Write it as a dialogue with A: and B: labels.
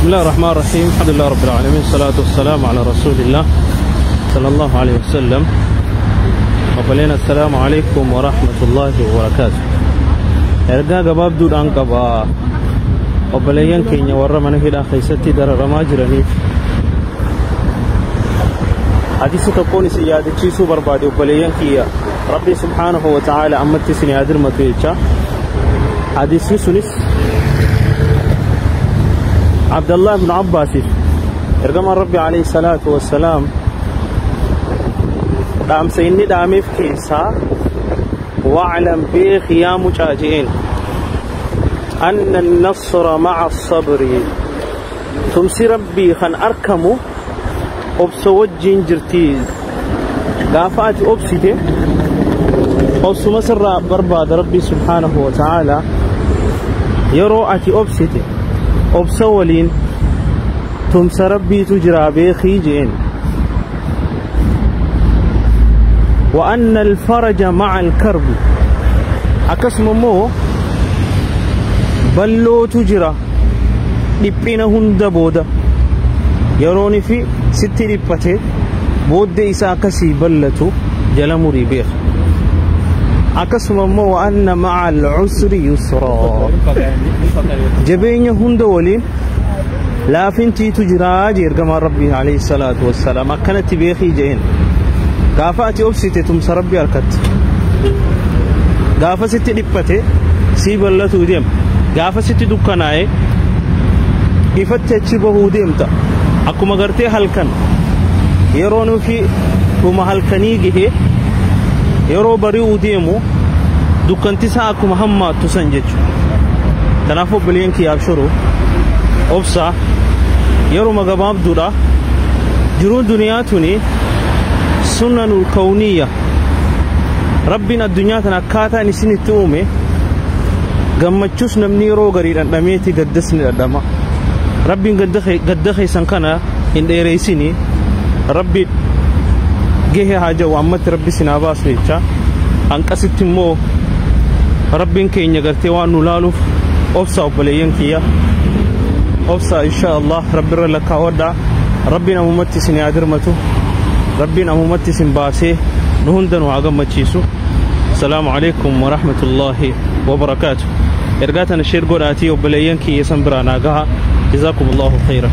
A: بسم الله الرحمن الرحيم. الحمد لله رب العالمين، الصلاة والسلام على رسول الله صلى الله عليه وسلم. Obboleen, السلام عليكم ورحمة الله وبركاته. Ergaa gabaabduudhaan qaba obboleeyyan keenya warra mana hidhaa keessatti dararamaa jiraniif. Hadiisa tokkoon isin yaadachiisuu barbaade, obboleeyyan kiyya. Rabbi سبحانه وتعالى ammatti isin yaadirmatu jecha. Hadiisni sunis Abdallah ibn Abbaasiif ergamaan Rabbi عليه الصلاة والسلام dhaamsa inni dhaameef keessaa, "واعلم," beeki yaa mucaa je'een, "أن النصر مع الصبر." Tumsi Rabbii kan arkamu obsa wajjiin jirti. Gaafa ati obsite, obsuma sirraa barbaada Rabbii سبحانه وتعالى. Yeroo ati obsite, obsa waliin tumsa Rabbiitu jira, beekii je'een. وأن الفرج مع الكرب. Akkasuma immoo ballootu jira dhiphina hunda booda. Yerooni fi sitti dhiphate, booddee isaa akkasii ballatu jala murii beeka. Akkasuma immoo وأن مع العسر يسرا. Jabeenya hunda waliin laafintiitu jiraa jee ergamaan Rabbii عليه الصلاة والسلام. Akkanatti beekii jeen. Gaafa ati obsite, tumsa Rabbii harkatti. Gaafa sitti dhiphate, sii ballatuu deema. Gaafa sitti dukkanaa'e, ifatti achi bahuu deemta. Akkuma gartee halkan yeroo nufi dhuma halkanii gahe, yeroo bari'uu deemu dukkantisaa akkuma hammaattu san jechuudha. Kanaafuu obboleen kiyyaaf shuru obsaa, yeruma gabaabduudha. Jiruun duniyaa tuni سنن الكونية. Rabbiin addunyaa tana akkaataan isinitti uume, gammachuus namni yeroo garii dhandhameeti, gaddas ni dhandhama. Rabbiin gadda keessan kana hin dheereysini. Rabbi gahe haa jedhu, ammatti Rabbi sinaa baasu jecha. Hanqasitti immoo Rabbiin keenya gartee waan nu laaluuf, obsa obboleeyyan kiyya, obsa. Insha Allah Rabbirra lakkaawwadha. Rabbiin ammumatti isin haa dirmatu. Rabbiin ammumatti isin baasee nu hunda nu haa gammachiisu. السلام عليكم ورحمة الله وبركاته. Ergaa tana share godhaatii obboleeyyan kiyya san biraa naa gaha. جزاكم الله خيرا.